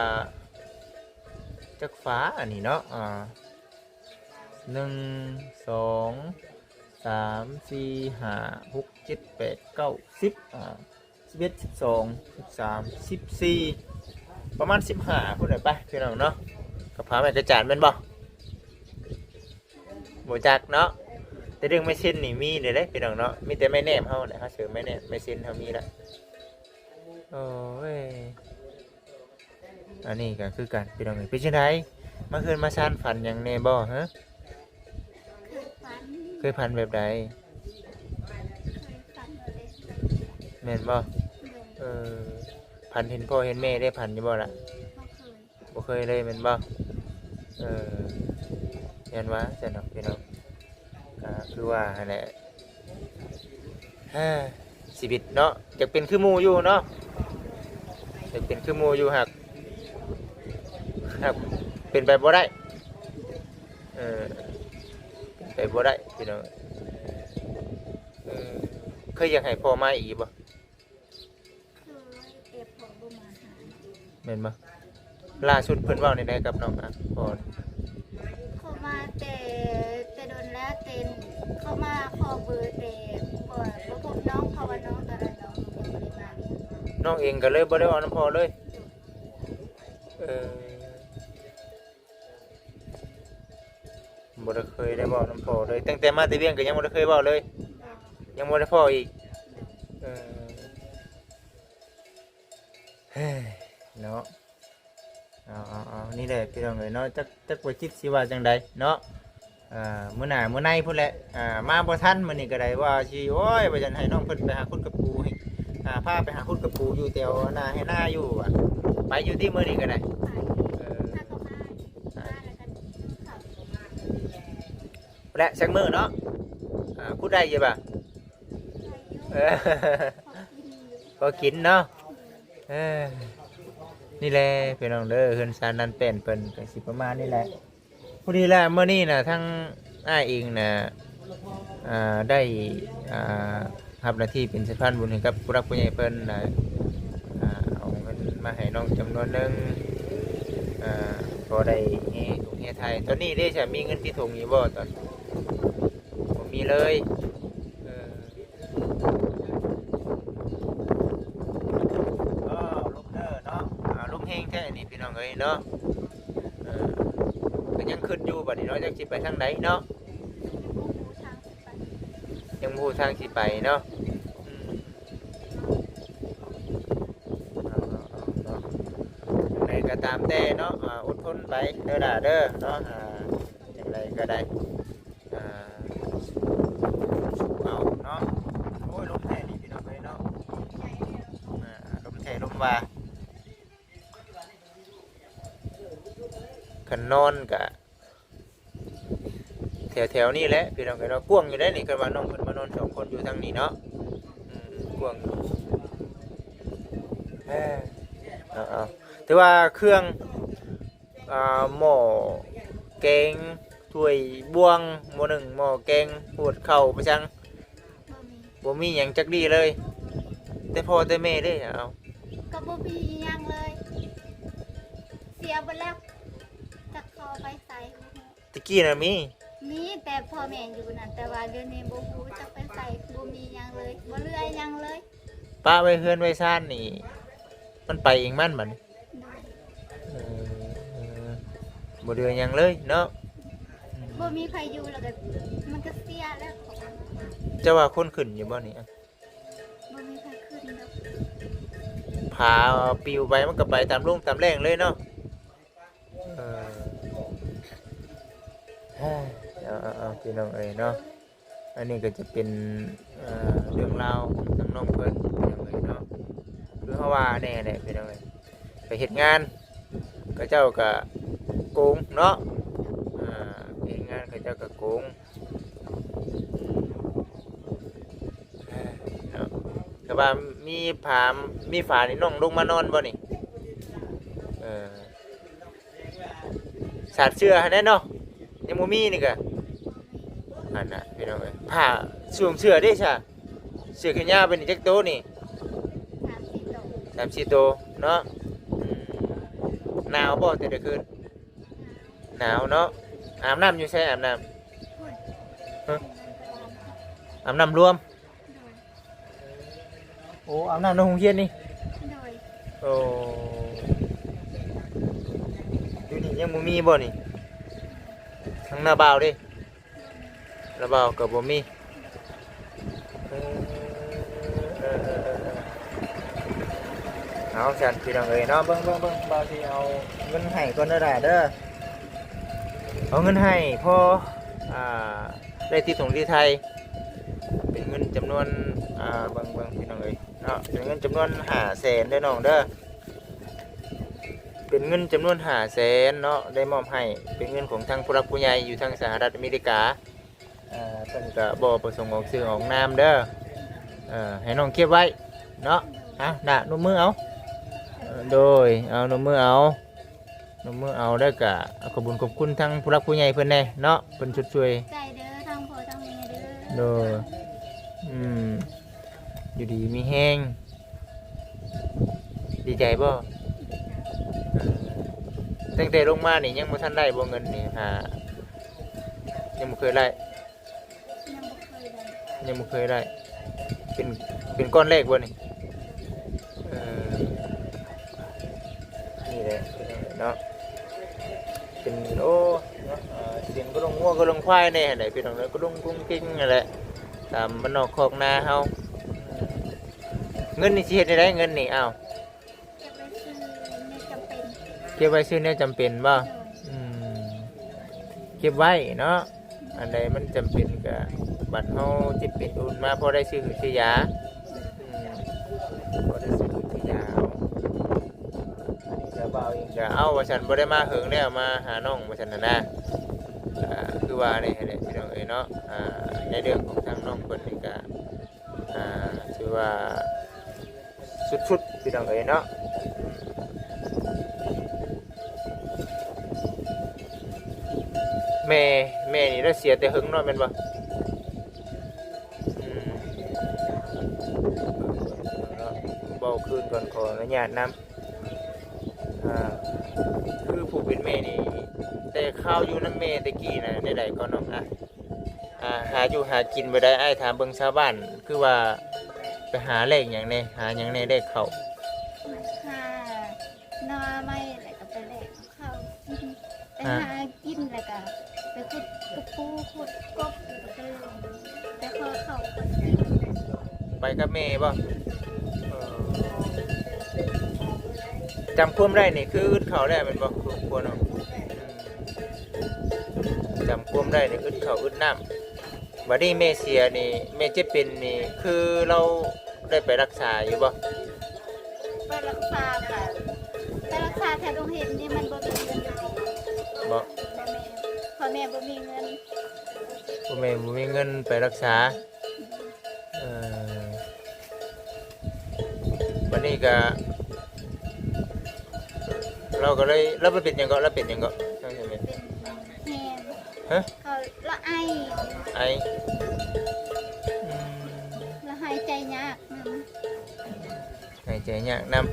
ຈັກຝາອັນນີ້ເນາະ ອ່າ ໜຶ່ງ ສອງ ສາມ ສີ່ ຫ້າ ຫົກ ເຈັດ ແປດ ເກົ້າ ສິບ ອ່າ ສິບເອັດ ສິບສອງ ສິບສາມ ສິບສີ່ ປະມານສິບຫ້າພຸ້ນແຫຼະໄປພີ່ນ້ອງເນາະ ກັບຜ້າໄມ້ກະຈາດແມ່ນບໍ່? ບໍ່ຈັກເນາະ ແຕ່ເລື່ອງໄມ້ເຊັນນີ້ມີເດ້ເດ້ພີ່ນ້ອງເນາະ ມີແຕ່ໄມ້ແນບເຮົາແຫຼະ ເຮົາເສີມໄມ້ແນບ ໄມ້ເຊັນເຮົາມີລະ ໂອ້ຍ ອັນນີ້ກໍຄືກັນພີ່ນ້ອງເອີຍ ເປັນຈັ່ງໃດ ມາເຮືອນມາຊານຝັນຫຍັງແດ່ບໍ່? ເຮີ ເຄີຍຝັນ ເຄີຍຝັນແບບໃດ? ເຄີຍຝັນວ່າໄດ້ ແມ່ນບໍ່? ໂດຍ ເອີ ຝັນເຫັນພໍ່ເຫັນແມ່ໄດ້ ຝັນຢູ່ບໍ່ລະ? ບໍ່ເຄີຍ ບໍ່ເຄີຍເລີຍແມ່ນບໍ່? ເອີ ແມ່ນວ່າຊັ້ນດອກພີ່ນ້ອງ ກໍຄືວ່າຫັ້ນແຫຼະ ຊີວິດເນາະ ຢາກເປັນຄືໝູ່ຢູ່ເນາະ ຢາກເປັນຄືໝູ່ຢູ່ ຫາກ ຫາກເປັນໄປບໍ່ໄດ້ ເອີ ເປັນໄປບໍ່ໄດ້ພີ່ນ້ອງ ເອີ ເຄີຍຢາກໃຫ້ພໍ່ມາອີກຢູ່ບໍ່? ເຄີຍ ແຕ່ພໍ່ບໍ່ມາຫາ ແມ່ນບໍ່? ລ່າສຸດເພິ່ນເວົ້າແນວໃດກັບນ້ອງ ອະ ພໍ່? ເຂົາມາແຕ່ ແຕ່ດົນແລ້ວ ແຕ່ເຂົາມາຂໍເບີ ແຕ່ບໍ່ ບໍ່ພົບນ້ອງ ເພາະວ່ານ້ອງຕອນນັ້ນນ້ອງຍັງບໍ່ໄດ້ມາວຽກ ນ້ອງເອງກໍເລີຍບໍ່ໄດ້ເວົ້ານຳພໍ່ເລີຍ ເອີ ບໍ່ໄດ້ເຄີຍໄດ້ເວົ້ານຳພໍ່ເລີຍ ຕັ້ງແຕ່ມາແຕ່ວຽງກໍຍັງບໍ່ໄດ້ເຄີຍເວົ້າເລີຍ ຍັງບໍ່ໄດ້ພໍ້ອີກ ເອີ ເນາະ ເອົາໆໆ ນີ້ແຫຼະພີ່ນ້ອງເອີຍເນາະ ຈັກ ຈັກວ່າຈິດຊິວ່າຈັ່ງໃດເນາະ ອ່າ ມື້ໜ້າມື້ໃນພຸ້ນແຫຼະ ອ່າ ມາບໍ່ທັນມື້ນີ້ກໍໄດ້ ວ່າຊິ ໂອ້ຍ ວ່າຊັ້ນ ໃຫ້ນ້ອງເພິ່ນໄປຫາຂຸດກະປູ ໃຫ້ ອ່າ ພາໄປຫາຂຸດກະປູຢູ່ແຖວໜ້າໄຮ່ນາຢູ່ ວ່າ ໄປຢູ່ຕິມື້ນີ້ກໍໄດ້ ໄປ ເອີ ມາກໍມາ ມາແລ້ວກໍກິນເຂົ້າ ແລະ ສັກມື້ເນາະ ອ່າ ຂຸດໄດ້ຢູ່ບໍ່? ໄດ້ຢູ່ ເອີ ພໍກິນຢູ່ ພໍກິນເນາະ ເອີ ນີ້ແຫຼະພີ່ນ້ອງເດີ ເຮືອນຊານນັ້ນແປ້ນເພິ່ນກໍຊິປະມານນີ້ແຫຼະ ພໍດີແຫຼະ ມື້ນີ້ນະ ທາງອ້າຍເອງນະ ອ່າ ໄດ້ ອ່າ ຮັບໜ້າທີ່ເປັນສະພານບຸນໃຫ້ກັບຜູ້ຫຼັກຜູ້ໃຫຍ່ເພິ່ນນະ ອ່າ ເອົາເງິນມາໃຫ້ນ້ອງຈຳນວນໜຶ່ງ ອ່າ ພໍໄດ້ເຮ ເຮໄຖ ຕອນນີ້ເດ້ ສະ ມີເງິນຕິດຖົງຢູ່ບໍ່ຕອນ? ບໍ່ມີເລີຍ ເອີ ອໍ ລົມເດີເນາະ ອ່າ ລົມແຮງແທ້ນີ້ພີ່ນ້ອງເອີຍເນາະ ເອີ ກໍຍັງຄິດຢູ່ບັດນີ້ເນາະ ຈັກຊິໄປທາງໃດເນາະ ຍັງບໍ່ຮູ້ທາງຊິໄປ ຍັງບໍ່ຮູ້ທາງຊິໄປເນາະ ອືມ ເອົາໆໆ ເນາະ ຈັ່ງໃດກໍຕາມແຕ່ເນາະ ອ່າ ອົດທົນໄປເດີຫຼ້າເດີເນາະ ອ່າ ຈັ່ງໃດກໍໄດ້ ອ່າ ສູ້ເອົາເນາະ ໂອ້ຍ ລົມແທ້ນີ້ພີ່ນ້ອງເອີຍເນາະ ອ່າ ລົມແທ້ລົມວ່າ ຄັນນອນກະແຖວໆນີ້ແຫຼະພີ່ນ້ອງເອີຍເນາະ ກວ້າງຢູ່ເດ້ນີ້ ຄັນວ່ານ້ອງເພິ່ນມານອນສອງຄົນຢູ່ທາງນີ້ເນາະ ອືມ ກວ້າງຢູ່ ເອີ ເອົາໆ ຖືວ່າເຄື່ອງ ອ່າ ໝໍ້ແກງ ຖ້ວຍບ່ວງ ໝໍ້ໜຶ້ງ ໝໍ້ແກງ ຫວດເຂົ້າ ໄປສັງ ບໍ່ມີ ບໍ່ມີຫຍັງຈັກດີ້ເລີຍ ແຕ່ພໍ່ແຕ່ແມ່ເດ້ ເອົາ ກໍບໍ່ມີອີ່ຫຍັງເລີຍ ເສຍເບິດແລ້ວ ຈັກເຂົາເອົາໄປໃສ ຕະກີ້ນະມີ ມີແຕ່ພໍ່ແມ່ຢູ່ນັ້ນ ແຕ່ວ່າດຽວນີ້ບໍ່ຮູ້ຈັກໄປໃສ ບໍ່ມີຫຍັງເລີຍ ບໍ່ເຫຼືອຫຍັງເລີຍ ປະໄວ້ເຮືອນໄວ້ຊານນີ້ ມັນໄປເອງມັນບັດນີ້ ໂດຍ ເອີ ບໍ່ເຫຼືອຫຍັງເລີຍເນາະ ບໍ່ມີໃຜຢູ່ແລ້ວກໍ ມັນກໍເສຍແລ້ວ ເຈົ້າວ່າຄົນຂຶ້ນຢູ່ບໍ່ນີ້? ບໍ່ມີໃຜຂຶ້ນດອກ ຜາປິວໄປ ມັນກໍໄປຕາມລົມຕາມແລ້ງເລີຍເນາະ ເອີ ເອົາໆໆ ພີ່ນ້ອງເອີຍເນາະ ອັນນີ້ກໍຈະເປັນ ເອີ ເລື່ອງລາວຂອງທາງນ້ອງເພິ່ນ ພີ່ນ້ອງເອີຍເນາະ ຄືເຮົາວ່າແນ່ແຫຼະ ພີ່ນ້ອງເອີຍ ໄປເຮັດງານ ເຂົາເຈົ້າກໍໂກງເນາະ ອ່າ ເຮັດງານເຂົາ ເຈົ້າກະໂກງເນາະ. ກະວ່າມີຜ້າ ມີຜ້ານີ້ ນ້ອງລົງມານອນບໍ່ນີ້? ເອີ ສາດເສື້ອຫັ້ນແຫຼະເນາະ ຍັງບໍ່ມີນີ້ກະ ອັນນະ ພີ່ນ້ອງເອີຍ. ຜ້າ ສວມເສື້ອເດ້ຊະ? ເສື້ອແຂນຍາວເປັນຈັກໂຕນີ້? ສາມສີ່ໂຕ ສາມສີ່ໂຕເນາະ. ອືມ ໜາວບໍ່ແຕ່ລະຄືນ? ໜາວເນາະ. ອາບນ້ຳຢູ່ໃສ? ອາບນ້ຳ ຮະ? ອາບນ້ຳລວມ? ໂດຍ. ໂອ້ ອາບນ້ຳໃນໂຮງຮຽນນີ້? ໂດຍ. ໂອ້ ຢູ່ນີ້ຍັງບໍ່ມີບໍ່ນີ້? ທາງໜ້າບ່າວເດ້? ລະບ່າວກະບໍ່ມີ. ເອີ ເອີ ເອີ ເອີ ເອີ ເອົາຊັ້ນ ພີ່ນ້ອງເອີຍເນາະ. ເບິ່ງ ເບິ່ງ ເບິ່ງ ບ່າວຊິເອົາເງິນໃຫ້ກ່ອນເດີຫຼ້າເດີ. ເອົາເງິນໃຫ້ພໍ ອ່າ ໄດ້ຕິດຖົງຕິດໄທ ເປັນເງິນຈຳນວນ ອ່າ ເບິ່ງ ເບິ່ງ ພີ່ນ້ອງເອີຍເນາະ ເປັນເງິນຈຳນວນຫ້າແສນເດີນ້ອງເດີ. ເປັນເງິນຈຳນວນຫ້າແສນເນາະ ໄດ້ມອບໃຫ້ ເປັນເງິນຂອງທາງຜູ້ຫຼັກຜູ້ໃຫຍ່ຢູ່ທາງສະຫະລັດອາເມລິກາ. ເອີ ເພິ່ນກະບໍ່ປະສົງອອກຊື່ອອກນາມເດີ. ເອີ ໃຫ້ນ້ອງເກັບໄວ້ເນາະ. ເອົາ ດາ ນົບມືເອົາ. ເອີ ໂດຍ ເອົາ ນົບມືເອົາ ນົບມືເອົາ. ແລ້ວກະຂອບບຸນຂອບຄຸນທາງຜູ້ຫຼັກຜູ້ໃຫຍ່ເພິ່ນແດ່ເນາະ ເພິ່ນຊົດຊ່ວຍ. ໃຈເດີ ທັງພໍ່ທັງແມ່ເດີ. ໂດຍ. ອືມ ຢູ່ດີມີແຮງ. ດີໃຈບໍ່? ເອີ ຕັ້ງແຕ່ລົງມານີ້ຍັງບໍ່ທັນໄດ້ບໍ່ເງິນນີ້? ຫາ ຍັງບໍ່ເຄີຍໄດ້. ຍັງບໍ່ເຄີຍໄດ້ ຍັງບໍ່ເຄີຍໄດ້. ເປັນ ເປັນກ້ອນແລກບໍ່ນີ້? ເອີ ນີ້ແຫຼະເນາະ ເປັນ ໂອ້ ເນາະ ເອີ ສຽງກະດົງງົວກະດົງຄວາຍແດ່ຫັ້ນແຫຼະ ພີ່ນ້ອງເອີຍ ກະດົງກຸ້ງກິ້ງຫັ້ນແຫຼະ ຕາມບ້ານນອກຄອກນາເຮົາ. ເງິນນີ້ຊິເຮັດແນວໃດເງິນນີ້? ອ້າວ ເກັບໄວ້ຊື້ແນວຈຳເປັນ. ເກັບໄວ້ຊື້ແນວຈຳເປັນບໍ່? ໂດຍ. ອືມ ເກັບໄວ້ເນາະ ອັນໃດມັນຈຳເປັນກະ ບັດເຮົາເຈັບເປັນອຸ່ນມາ ພໍໄດ້ຊື້ຫືດຊື້ຢາ. ອືມ ພໍໄດ້ຊື້ຫືດຊື້ຢາເອົາ. ອັນນີ້ກະບ່າວເອງກະ ເອົ້າ ວ່າຊັ້ນ ບໍ່ໄດ້ມາເຫິງແລ້ວ ມາຫານ້ອງວ່າຊັ້ນນະນາ. ກະຄືວ່ານີ້ແຫຼະ ພີ່ນ້ອງເອີຍເນາະ ອ່າ ໃນເລື່ອງຂອງທາງນ້ອງເພິ່ນນີ້ກະ ອ່າ ຖືວ່າສຸດໆ ພີ່ນ້ອງເອີຍເນາະ. ແມ່ ແມ່ນີ້ລາວເສຍແຕ່ເຫິງເນາະ ແມ່ນບໍ່? ອືມ ເວົ້າຄືນກ່ອນ ຂໍອະນຸຍາດນຳ. ອ່າ ຄືຜູ້ເປັນແມ່ນີ້ ແຕ່ຄາວຢູ່ນຳແມ່ແຕ່ກີ້ນະ ແນວໃດກໍນ້ອງ? ອ່າ ອ່າ ຫາຢູ່ຫາກິນແບບໃດ? ອ້າຍຖາມເບິ່ງຊາວບ້ານ ຄືວ່າໄປຫາແລກຫຍັງແດ່? ຫາຫຍັງແດ່? ແລກເຂົ້າ ຫາໜໍ່ໄມ້ ແລ້ວກໍໄປແລກເຂົ້າກິນ ໄປຫາກິນ ແລ້ວກໍໄປຂຸດກະປູ ຂຸດກົບ ແລ້ວກໍໄປ ໄປຂໍເຂົ້າ ໄປກັບແມ່ບໍ່? ເອີ ຈຳຄວາມໄດ້ນີ້ຄືອຶດເຂົ້າແລ້ວແມ່ນບໍ່? ຄວາມເນາະ ອືມ ຈຳຄວາມໄດ້ນີ້ອຶດເຂົ້າອຶດນ້ຳ. ບັດນີ້ແມ່ເສຍນີ້ ແມ່ເຈັບເປັນນີ້ ຄືລາວໄດ້ໄປລັກສາຢູ່ບໍ່? ໄປລັກສາກະ ໄປລັກສາແຖວດົງເຫັນນີ້ ມັນບໍ່ມີເງິນໃຫ້. ບໍ່? ພໍ່ແມ່ ພໍ່ແມ່ບໍ່ມີເງິນ ພໍ່ແມ່ບໍ່ມີເງິນໄປລັກສາ. ເອີ ບັດນີ້ກະ ລາວກໍເລີຍ ລາວໄປເປັນຫຍັງເກາະ? ລາວເປັນຫຍັງເກາະ? ເປັນແຮງ. ຮະ? ເຂົາລະໄອ. ໄອ. ອືມ. ລະຫາຍໃຈຍາກນຳ. ຫາຍໃຈຍາກນຳ.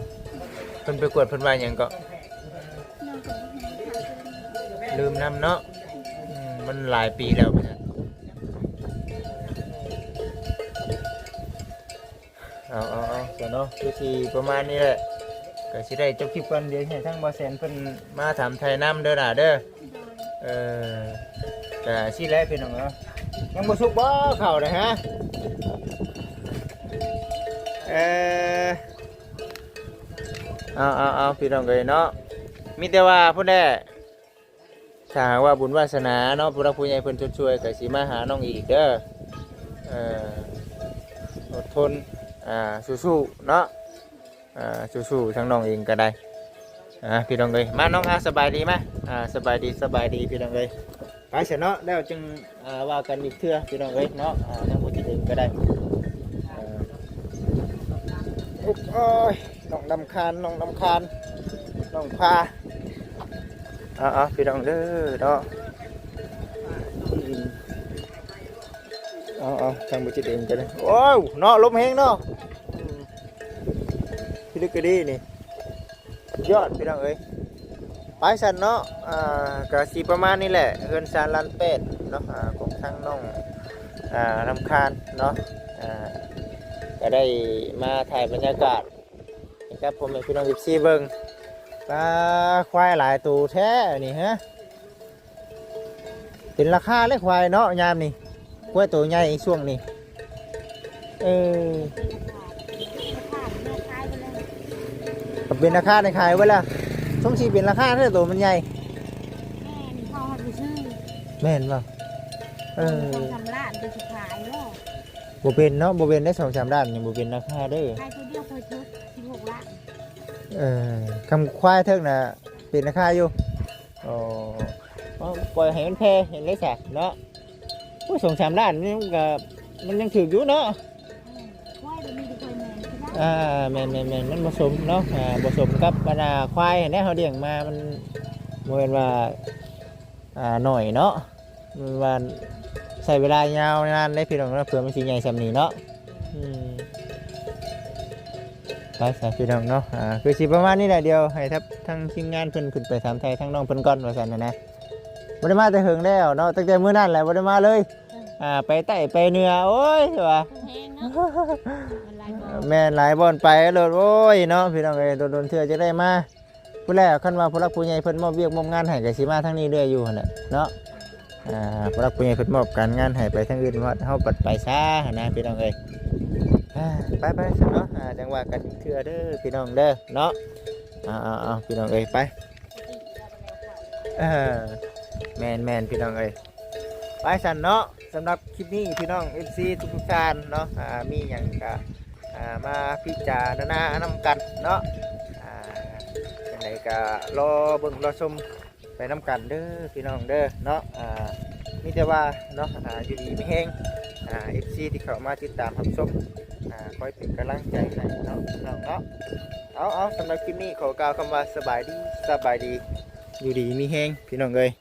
ເພິ່ນໄປກວດເພິ່ນວ່າຫຍັງເກາະ? ນ້ອງກໍບໍ່ຮູ້. ລືມນຳເນາະ. ອືມ ມັນຫຼາຍປີແລ້ວ. ເອົາ ເອົາ ເອົາ ຊະເນາະ ຄືຊິປະມານນີ້ແຫຼະ ກໍຊິໄດ້ຈົບຄລິບກ່ອນ. ດຽວໃຫ້ທາງບ່າວແສນເພິ່ນມາຖາມໄຖ່ນຳເດີຫຼ້າເດີ. ໂດຍ. ເອີ ກະຊີ້ແຫຼະພີ່ນ້ອງເນາະ. ຍັງບໍ່ສຸກບໍ່ເຂົ້ານະ? ຮະ? ເອີ ເອົາ ເອົາ ເອົາ ພີ່ນ້ອງເອີຍເນາະ ມີແຕ່ວ່າພຸ້ນແຫຼະ ຖ້າຫາກວ່າບຸນວາສະໜາເນາະ ຜູ້ຫຼັກຜູ້ໃຫຍ່ເພິ່ນຊົດຊ່ວຍ ກໍຊິມາຫານ້ອງອີກເດີ. ເອີ ອົດທົນ ອ່າ ສູ້ໆເນາະ. ອ່າ ສູ້ໆ ທາງນ້ອງເອງກໍໄດ້. ອ່າ ພີ່ນ້ອງເອີຍ ມານ້ອງ ອ່າ ສະບາຍດີ ມາ ອ່າ ສະບາຍດີ ສະບາຍດີ ພີ່ນ້ອງເອີຍ. ໄປຊະເນາະ ແລ້ວຈຶ່ງ ອ່າ ວ່າກັນອີກເທື່ອພີ່ນ້ອງເອີຍເນາະ. ອ່າ ທາງບໍ່ຈິດເອງກໍໄດ້ ເອີ ໂອ້ຍ ນ້ອງນຳຄານ ນ້ອງນຳຄານ ນ້ອງພາ ເອົາໆ ພີ່ນ້ອງເດີເນາະ. ເອົາໆ ທາງບໍ່ຈິດເອງກໍໄດ້. ໂອ້ຍ ເນາະ ລົມແຮງເນາະ. ອືມ ພິລຶກກໍດີນີ້ ຍອດ ພີ່ນ້ອງເອີຍ. ໄປຊັ້ນເນາະ ອ່າ ກະຊິປະມານນີ້ແຫຼະ ເຮືອນຊານລານແປດເນາະ ອ່າ ຂອງທາງນ້ອງ ອ່າ ນຳຄານເນາະ. ອ່າ ກະໄດ້ມາຖ່າຍບັນຍາກາດໃຫ້ກັບພໍ່ແມ່ພີ່ນ້ອງ ເອັຟຊີ ເບິ່ງ. ປາ ຄວາຍຫຼາຍໂຕແທ້ນີ້ ຮະ. ເປັນລາຄາເລີຍຄວາຍເນາະ ຍາມນີ້ ຄວາຍໂຕໃຫຍ່ຊ່ວງນີ້. ເອີ ເປັນລາຄາໃນຂາຍເບິດແລ້ວ ສົງຊິເປັນລາຄາແທ້ ໂຕມັນໃຫຍ່. ແມ່ນ ເຂົາຮັບໄປຊື້ ແມ່ນບໍ່? ເອີ ສອງສາມລ້ານ ເປັນຊິຂາຍບໍ່? ບໍ່ເປັນເນາະ ບໍ່ເປັນໄດ້ ສອງສາມລ້ານນີ້ ບໍ່ເປັນລາຄາເດີ. ຂາຍໂຕດຽວ ຂ້ອຍຖືກສິບຫົກລ້ານ. ເອີ ຄຳຄວາຍເຖິກນະ ເປັນລາຄາຢູ່. ອໍ ເອົາ ປ່ອຍໃຫ້ມັນແຜ່ເຫັນໄດ້ຊະເນາະ. ໂອ້ຍ ສອງສາມລ້ານນີ້ມັນກໍ ມັນຍັງຖືກຢູ່ເນາະ. ແມ່ນ ຄວາຍແບບນີ້ກໍຄ່ອຍແມ່ນຄືກັນ. ອ່າ ແມ່ນໆໆ ມັນບໍ່ສົມເນາະ. ອ່າ ບໍ່ສົມກັບບັນດາຄວາຍຫັ້ນແຫຼະ ເຮົາລ້ຽງມາ ມັນບໍ່ແມ່ນວ່າ ອ່າ ໜ້ອຍເນາະ ມັນວ່າໃຊ້ເວລາຍາວນານເດ້ພີ່ນ້ອງເນາະ ເພື່ອມັນຊິໃຫຍ່ຊ່ຳນີ້ເນາະ. ອືມ ໄປຊະພີ່ນ້ອງເນາະ. ອ່າ ຄືຊິປະມານນີ້ແຫຼະ ດຽວໃຫ້ທັບ ທາງທີມງານເພິ່ນຂຶ້ນໄປຖາມໄຖ່ທາງນ້ອງເພິ່ນກ່ອນ ວ່າຊັ້ນນະ. ບໍ່ໄດ້ມາແຕ່ເຫິງແລ້ວເນາະ ຕັ້ງແຕ່ມື້ນັ້ນແຫຼະ ບໍ່ໄດ້ມາເລີຍ. ເອີ ອ່າ ໄປໃຕ້ໄປເໜືອ ໂອ້ຍ ວ່າ ແຮງເນາະ ມັນຫຼາຍບ່ອນ ແມ່ນ ຫຼາຍບ່ອນໄປໂລດ. ໂອ້ຍ ເນາະ ພີ່ນ້ອງເອີຍ ດົນໆເທື່ອຈະໄດ້ມາ. ພຸ້ນແຫຼະ ຄັນວ່າຜູ້ຫຼັກຜູ້ໃຫຍ່ເພິ່ນມອບວຽກມອບງານໃຫ້ ກໍຊິມາທາງນີ້ເລື້ອຍຢູ່ຫັ້ນແຫຼະເນາະ. ອ່າ ຜູ້ຫຼັກຜູ້ໃຫຍ່ເພິ່ນມອບການງານໃຫ້ໄປທາງອື່ນ ເຮົາບັດໄປຊ້າຫັ້ນນະ ພີ່ນ້ອງເອີຍ. ອ່າ ໄປໆ ຊັ້ນເນາະ. ອ່າ ຈັ່ງວ່າກັນອີກເທື່ອເດີພີ່ນ້ອງເດີເນາະ. ເອົາໆໆ ພີ່ນ້ອງເອີຍ ໄປ. ເອີ ແມ່ນໆ ພີ່ນ້ອງເອີຍ ໄປຊັ້ນເນາະ. ສຳລັບຄລິບນີ້ ພີ່ນ້ອງ ເອັຟຊີ ທຸກໆທ່ານເນາະ ອ່າ ມີຫຍັງກະ ອ່າ ມາພິຈາລະນານຳກັນເນາະ. ອ່າ ຈັ່ງໃດກະລໍເບິ່ງລໍຊົມໄປນຳກັນເດີພີ່ນ້ອງເດີເນາະ. ອ່າ ມີແຕ່ວ່າເນາະ ອ່າ ຢູ່ດີມີແຮງ ອ່າ ເອັຟຊີ ທີ່ເຂົ້າມາຕິດຕາມຮັບຊົມ ອ່າ ຄອຍເປັນກຳລັງໃຈໃຫ້ເນາະ ພີ່ນ້ອງເນາະ. ເອົາໆ ສຳລັບຄລິບນີ້ຂໍກ່າວຄຳວ່າສະບາຍດີ ສະບາຍດີ ຢູ່ດີມີແຮງ ພີ່ນ້ອງເອີຍ.